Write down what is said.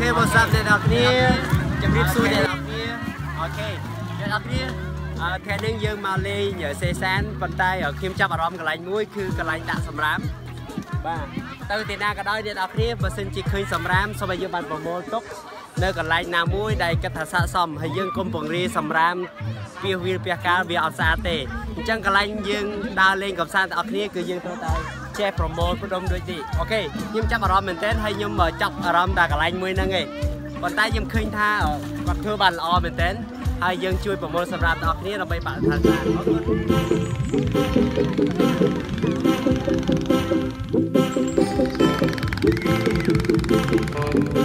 OK what's up អ្នកនរគ្នាជំរាបសួរអ្នកនរគ្នា OK អ្នកនរគ្នាអឺថ្ងៃនេះយើងមកលេងសេសានប៉ុន្តែខ្ញុំចាប់អារម្មណ៍កន្លែងមួយគឺកន្លែងដាក់សម្រាមបាទទៅទីណាក៏ដោយអ្នកនរគ្នាបើសិនជាឃើញសម្រាមសូមឲ្យយើងបានប្រមូលទុកនៅកន្លែងណាមួយដែលគិតថាស័ក្តិសមហើយយើងកុំពង្រាយសម្រាមពីវាលពីកាលវាអត់ស្អាតទេអញ្ចឹងកន្លែងយើងដើរលេងកម្សាន្តទាំងអស់គ្នាគឺយើងត្រូវតែចេះប្រមូលផ្ដុំដូចនេះ OK ខ្ញុំចាប់អារម្មណ៍មែនទែនហើយខ្ញុំចាប់អារម្មណ៍តែកន្លែងមួយហ្នឹងឯងប៉ុន្តែខ្ញុំឃើញថាគាត់ធ្វើបានល្អមែនទែនហើយយើងជួយប្រមូលសម្រាប់ទាំងអស់គ្នាដើម្បីបរិស្ថានស្អាតអរគុណ។